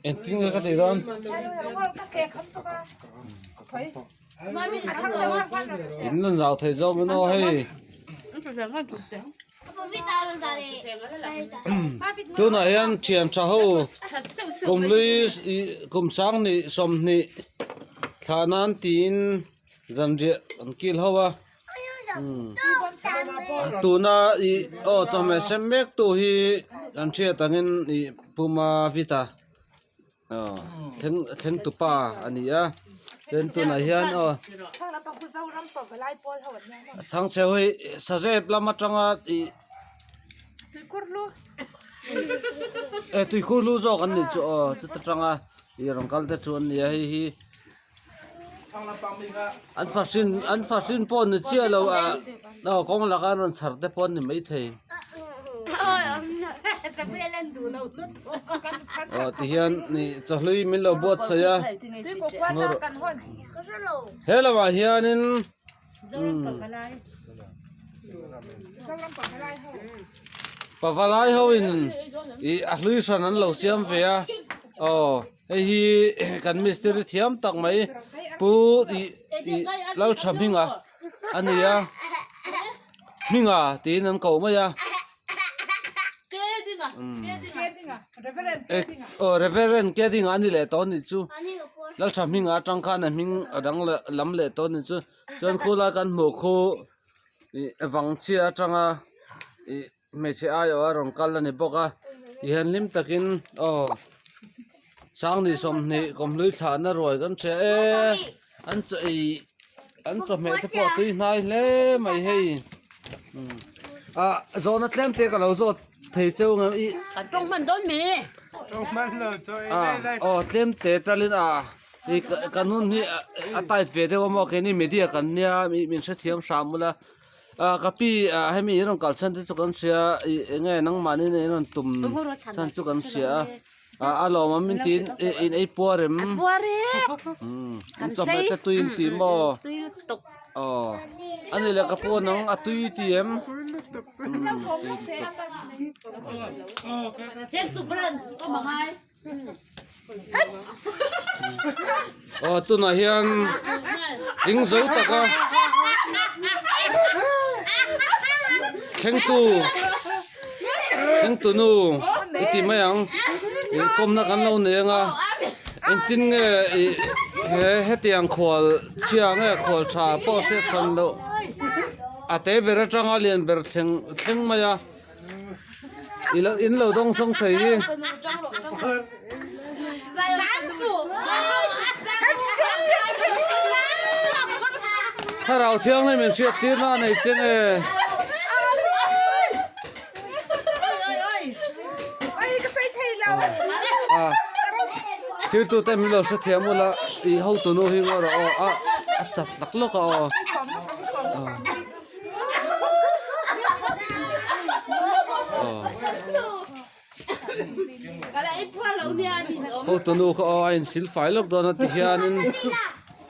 Engtin nge ka tih dawn? In lan zau thei zawk in aw hei. Tunah hian thian tha ho kum hlui ih kum sanghnih sawmhnih thlah nan tiin zanriah an kil ho a tuna ih aw chawhmeh sem mek tu hi an hriat angin ih puma vita aw thleng thleng tupa a ni a chuan tunah hian aw a chhangchhe hi sazep lam atanga ih e tuikhur lu zawk an nih chu aw chuta tanga ih rawn kal te chu an ni a hei hi. An fahrin an fahrin pawh ni chiah lo a aw kawng laka an rawn chhar te pawh an ni maithei aw tihian ih chawhlui min lo buatsaih a he lamah hianin pavalai ho in ih a hlui hran an lo siam ve a aw. Hei hi kan mistiri thiam tak mai pu ih ih Laltha hminga a ni a hminga tiin an ko mai a aw reverend Kedinga a ni leh tawh a nih chu Laltha hminga atang khan a hming a dang leh lam leh tawh a nih chu chuan khulai kan hmuh khu ih vangchhia atanga ih. Hmeichhe aiawh a rawn kal a ni bawk a tihian hlim takin aw sangni sawmhnih kawmhlui thlahna ruai kan hria e an chaw ei an chawhmeh te pawh a tui hnai hle mai hei ah zawhna tlem te ka lo zawt thei cheu ang i Kan tawng hman dawn mi. Tawng hman lo chaw ei lai lai. Aw tlem te talin a i kan hun hi a tight ve deuh a maw keini media kan nia min hrethiam hram ula. Ah ka pi ah hemi in rawn kal chhan te chu kan hria ih eng nge nangmahni in rawn tum chhan chu kan hria a ah a lawmawm min tiin ih in ei puar em in chawhmeh te tui in ti maw aw a ni leh ka pu nang a tui i ti em tui lutuk. Aw tunah hian tling zo taka thlengtu thlengtu nu i ti mai ang ih kawmna kan lo nei ang a engtin nge ih he hetiang khual chhia nge khual tha pawh hriat hran loh a te ber atanga lian ber thleng thleng mai a. I lo in lo dawng sawng thei hi. Thlarau thianghlim in hriat tir na a nei che nge. Thirtu te min lo hrethiam ula i hotu nu hi ngaw rawh aw a chat lak lawk a aw. Hotu nu kha aw a insil fai lawk dawn a ti hianin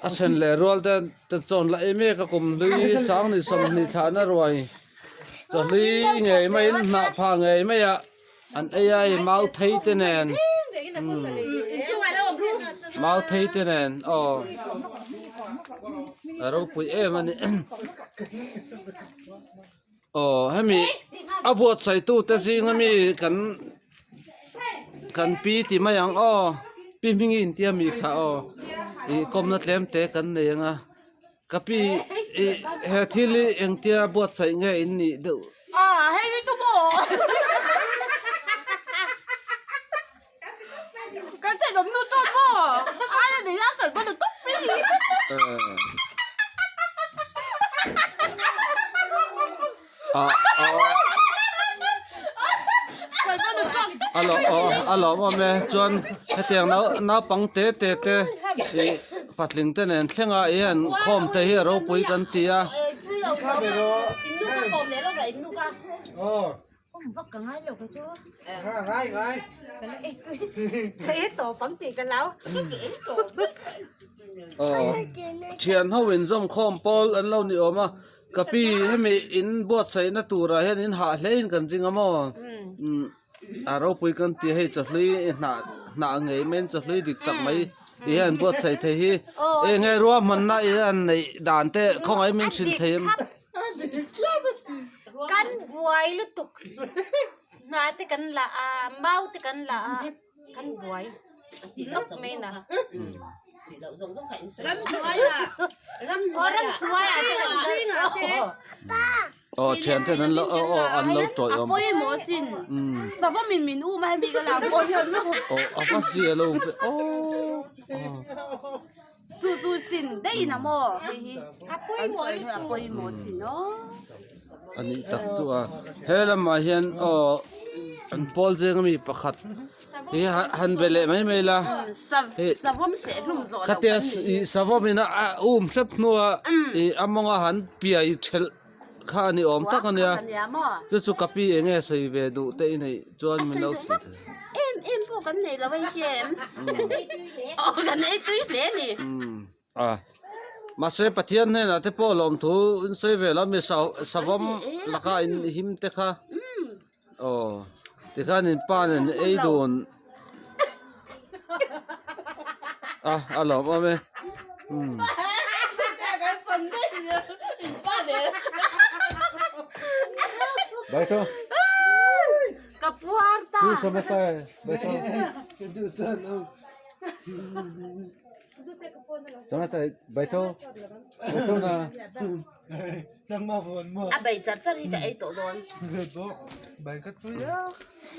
a then leh rual te te chawn la em em a kum hlui sangni sawmhnih thlahna ruai chawhlui ngei maiin hnah phah ngei mai a an ei a hei mau thei te nen mau thei te nen aw a ropui em a ni aw hemi a buatsaih tu te zing ami kan kan pi ti mai ang aw pi hming in tia mi kha aw ih kawmna tlem te kan nei ang a. Ka pi i he thil hi engtia buatsaih nge in nih deuh? Ah, hei hi tu maw? Kan theih awm nu tawt maw? Ai a nei a kan va nu tawp mai hi. Ah, a lo a lawm awm e chuan hetiang nau naupang te te te ih patling te nen thlenga ih an khawm te hi a ropui kan ti a. Aw thian ho inzawm khawm pawl an lo ni awm a. Ka pi hemi in buatsaihna turah hian in hah hle in kan ring a maw? Umm. A ropui kan tih hei chawhlui hnah hnah ngei mai in chawhlui dik tak mai ti hian buatsaih thei hi eng nge ruahmanna i an neih dan te khawngaih min hrilh thei em. Kan buai lutuk hnah te kan la a mau te kan la a kan buai tawp mai na. Ramhnuai ah te kan kal. Aw thian ten an lo aw aw an lo tawih awm. A pawimawh sin. Sava min min um a hemi ka la pawh hian no. Aw a va zia lo ve aw. Chu chu sin daih in a maw hei hi. A pawimawh lutuk. A pawimawh sin aw. A nih tak chu a. He lamah hian aw an pawl zeng ami pakhat hi han be leh mai mai la. Savawm seh hlum zawh loh Khatia savawm in a um hrep hnua ih a mawnga han piai thelh kha a ni awm tak a nia. Chu chu ka pi eng nge sawi ve duh te i neih chuan min lo sawi thei. Em em pawh kan nei lo a inhria em? Aw kan ei tui hle a ni. A mahse Pathian hnenah te pawh lawmthu in sawi ve lo mi savawm laka in him te kha aw tikhan in pa nen ei dun a a lawm awm e umm. Baitho. Ka puar ta. Tu samata baitho. A bei char char hi ka ei tawh dawn.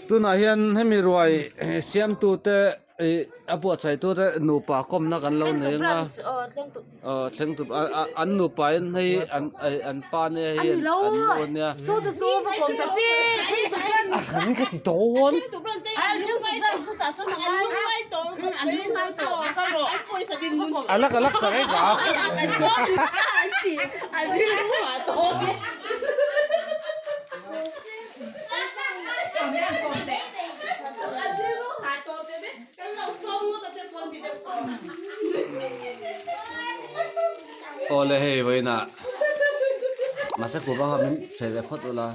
Tunah hian hemi ruai siamtute ih a buatsaitute nupa kawmna kan lo nei ang a aw thleng tur an nupa in hei an an pa nia hei an nu ania a ka ti dawn. Alak alak ta reng a. Awle hei vawiinah mahse kuhva kha min chhe leh phawt ula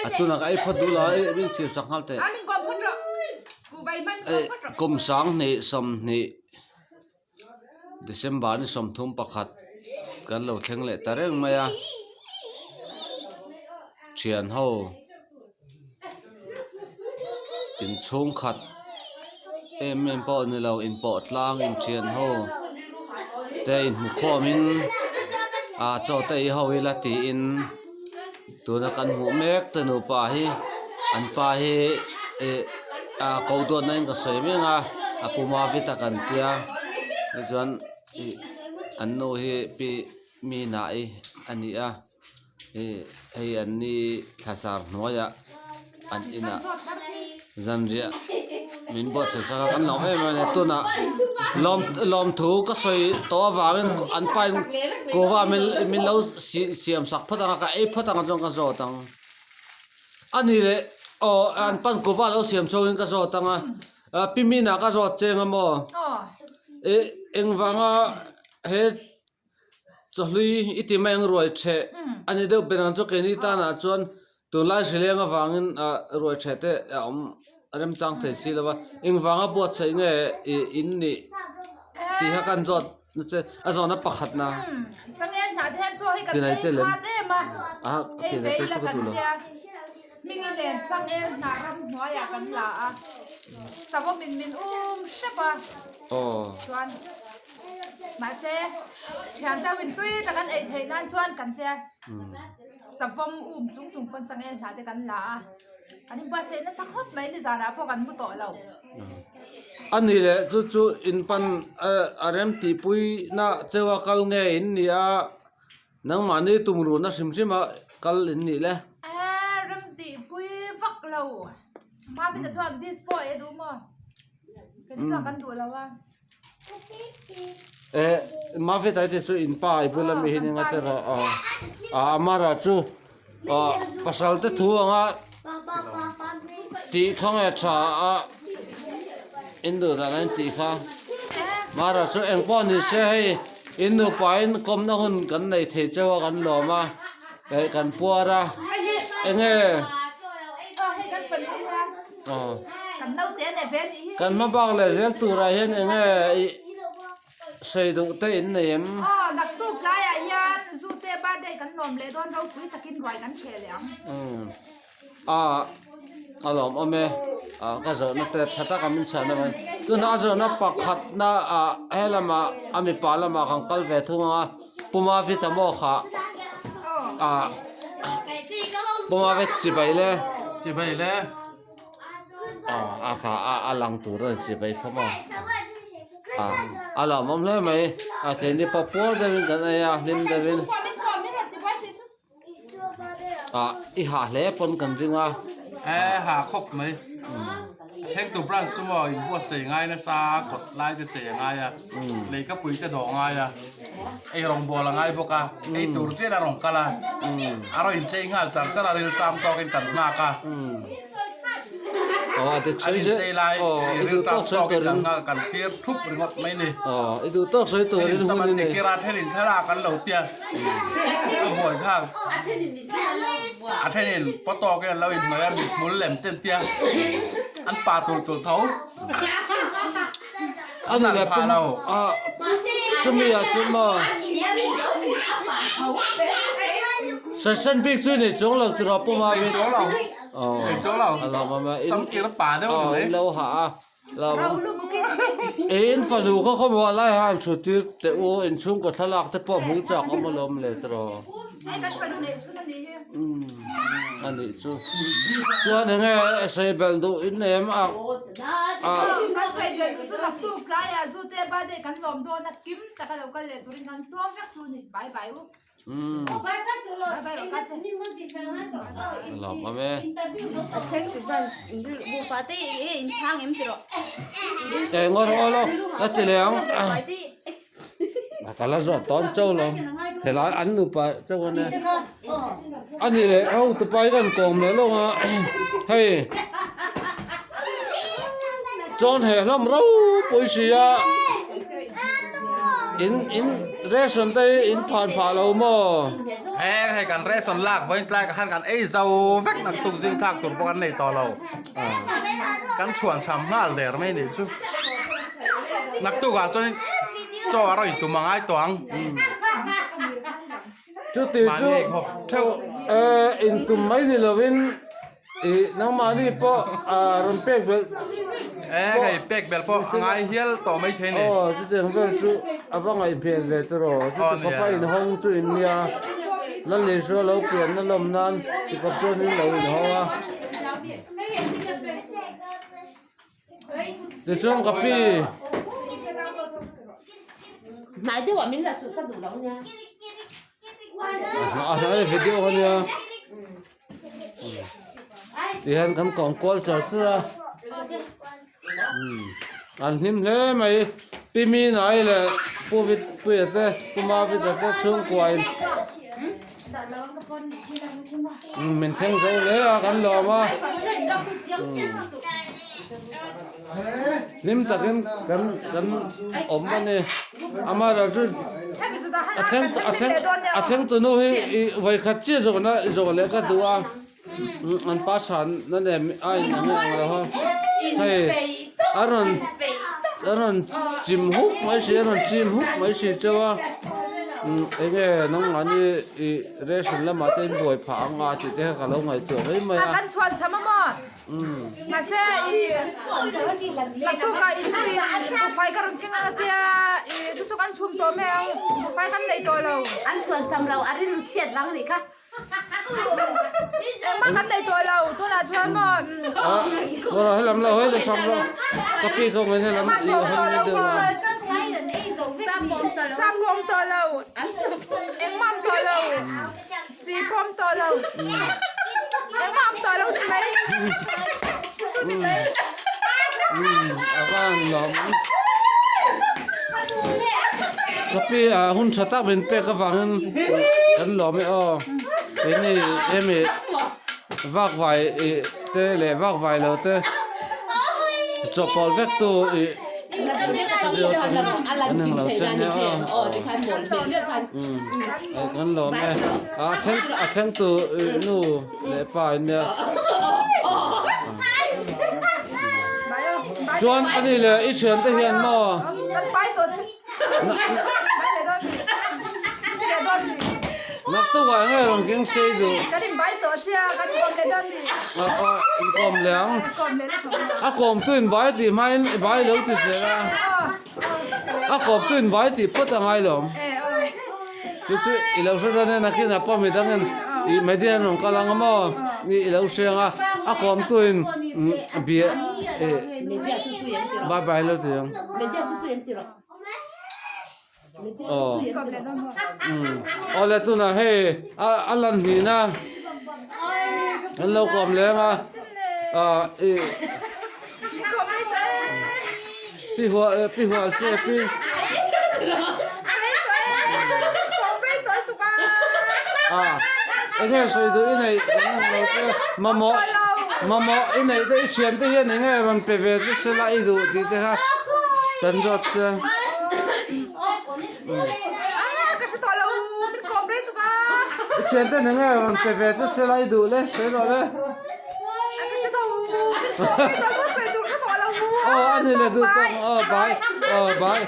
a tunah ka ei phawt duh lo a min siam sak nghal teh kum 20 20 December ni 31 kan lo thleng leh ta reng mai a thian ho inchhungkhat em em pawh ni lo inpawh tlang inthian ho te inhmu khawmin ah chaw te ei ho ila tiin tuna kan hmuh mek te nupa hi an pa hi ih ah ko duatna in ka sawi mek a a puma vita kan tia tichuan ih an nu hi pi mi hnah-i a ni a. Ih hei an ni thlasar hnuaiah an inah zanriah min buatsaih chak a kan lo em em a ni tunah lawm lawmthu ka sawi tawh avangin an pain kuhva min min lo si siam sak phawt ang a ka ei phawt ang chuan ka zawt ang a ni leh aw an pan kuhva lo siam chungin ka zawt ang a pi minah ka zawt cheng a maw ih engvanga he. Chawhlui i ti mai ang ruai ṭheh a ni deuh ber ang chu keini tanah chuan tunlai hrileng avangin ah ruai ṭheh te a awm remchang thei si lo va engvanga buatsaih nge ih in nih tih kha kan zawt na che a zawhna pakhat na chinai te lem a chinai te chu ka duh lo. Aw. Mahse, thian deuh in tui tak an ei theih nan chuan kan tia savawm um chung chung pawn changel hna te kan la a, kan inbuatsaih nasa khawp mai nizanah pawh kan mu tawh lo. A ni leh chu chu in pan a rem tihpui na cheu a kal nge in ni a, nangmahni tumruhna hrim hrim a kal in nih le? Eee rem tihpui vak lo, Mavita chuan dispo a duh maw? Kei chuan kan duh lo a. Eh Mafet ai te chu in pa i bula mi hi ni nga te rawh aw a amara chu aw pasal te thu anga tih kha nge tha a in duh dan a in tih kha mara chu eng pawh ni se hei in nupa in kawmna hun kan nei thei cheu a kan lawm a eh kan puar a eng nge. kan fanu nia. Kan naute a nei ve a nih hi. Kan hmabak leh zel turah hian eng nge i sawi duh te in nei em? Aw, naktuk tlaiah hian Zute birthday kan lawm leh dawn ropui takin ruai kan hreh leh ang. A a lawm awm e, ah ka zawhna te tha taka min chhan avangin tunah a zawhna pakhatna ah he lamah a mipa lamah kan kal ve thung ang a Puma Vita maw kha ah Puma Vit chibai le Chibai le aw a kha a a lang tur a ni chibai kha maw ah a lawm awm hle mai a keini pawh puar deuhin kan ei a hlim deuhin. Ah i hah hle pawn kan ring a. E ha khawp mai. Thlengtu branch chu maw in buatsaih ngai nasa a, kawt lai te chei a ngai a, lei ka pui te dawh a ngai a, ei rawngbâwl a ngai bawk a, ei tur chian a rawn kal a, a rawn inchei nghal char char a, riltam tawkin kan nghak a. Aw a dik An sawi zel inchei lai aw i duh riltam tawk sawi tawkin kan turin nghak a, kan thlir thup ringawt mai ni. aw i duh tawk sawi turin Thenin hun sam i an nei. tikir a, thenin thlalak an lo tia. A buai khang a thenin pawtawk in an lo inhnawih a mithmul lem ten tia an pa tul tul tho A ni leh pum a chumi ah chuan maw Session bik chu nei chuang lo tiraw pum a Nei chuang lo nei chuang lo a lawm awm e samkir pa deuh ni mai in lo hah a In fanu kha khawmuah lai han thut tir teh u, inchhungkaw thlalak te pawh hmung chak awm alawm le tiraw. Umm a nih chu. Chuan eng nge sawi belh duh in nei em a? Kan sawi belh duh chu naktuk tlaiah zute birthday kan lawm dawn a, kim taka lo kal leh turin kan sawm vek chu ni. Bye bye u. Lawm awm e. Eng aw rawh lo ka ti leh ang ka la zawh tawn chauh lo helai an nupa chauh a nia a ni leh ho tupa hi kan kawm leh lawng a hei chuan he hlawm ropui si a in in. Ration te hi in phan phah lo maw? He hei kan ration lak vawiin tlai ka khan kan ei zo vek nak tuk zing thlak tur pawh kan nei tawh lo. Kan chhuan cham nghal der mai nih chu. Naktukah chuan chaw a rawn tum a ngai tawh ang. Chuti chu Mahni khawp theuh. Intum mai ni lovin Ih nangmahni pawh rawn pek belh E hei pek belh pawh a ngai hial tawh mai thei ni. Aw chutiang vel chu a va ngaihhmel ve tawh rawh. Chuti khawpa inhawng chu in nia. Lallisua lo pianna lawm nan tikawp chuan in lo inhawng a. Tichuan ka pi. Hnai deuhah min la suh ka duh lo nia. A hnai video kha nia. Tihian kan kawm kual char char a an hlim hle mai pi Minai leh pu Puia te pu Mavita te chhungkua in min thleng zo hle a kan lawm a hlim takin kan kan awm a ni amaherawhchu A thleng a thleng a thleng tunu hi ih vawikhat chiah zawhna zawh leh ka duh a an pa chhan na nen a in ang ang lo a hei a rawn a rawn chim huk mai si a rawn chim huk mai si cheu a eng nge nangmahni ih ration lamah te in buai phah ang a tih te kha ka lo ngaihtuah mai mai a. Kan chhuan cham a maw? Mahse i naktukah in buhfai ka rawn keng ang a tia i chu chu kan chhum tawh mai ang buhfai kan nei tawh lo. An chhuan cham lo a rilru chhiat vang a nih kha. Engmah kan nei tawh lo tunah chuan maw. Rawh helam lo hei lam lo ka pi kho ngen helam i hawn ni deuh a. Sap pawh awm tawh lo engmah awm tawh lo. Chi pawm tawh lo. Engmah awm tawh lo ni mai. Chu ni mai. A van lawm. Ka pi a hun tha tak min pek avangin kan lawm e aw. Keini hemi vak vai te leh vak vai lo te chawhpawlh vek tu ih studio atangin kan englo chen nia aw. Hei kan lawm e a thleng a thleng tu nu leh pa in nia. Chuan ani leh i thian te hian maw? Kan pai tawh che. Bai leh dawn mi. Leh dawn mi. Naktuk ah enge rawn keng sei duh? Kan in bai tawh sia kan kawm leh dawn mi. In kawm leh ang. Kawm leh dawn. A kawm tu in bai tih hmain i bai lo ti zel a. A kawm tu in bai tih phawt a ngai lo. Chu chu i lo hre dawn e nakin a pawh midangin i media an rawn kal ang a maw i lo hre ang a a kawm tu in bia eh bye bye lo ti ang aw awle tunah hei a a lan hnihna an lo kawm leng a ah ih Pi hual pi hual che pi. Ah enge sawi duh i neih kan ang lo che mamawh mamawh i neih te i thian te hian enge rawn pe ve che sela i duh tih te kha kan zawt che. I thian ten enge rawn pe ve che sela i duh le sawi rawh le. Aw a ni le duh tawk aw bai aw bai.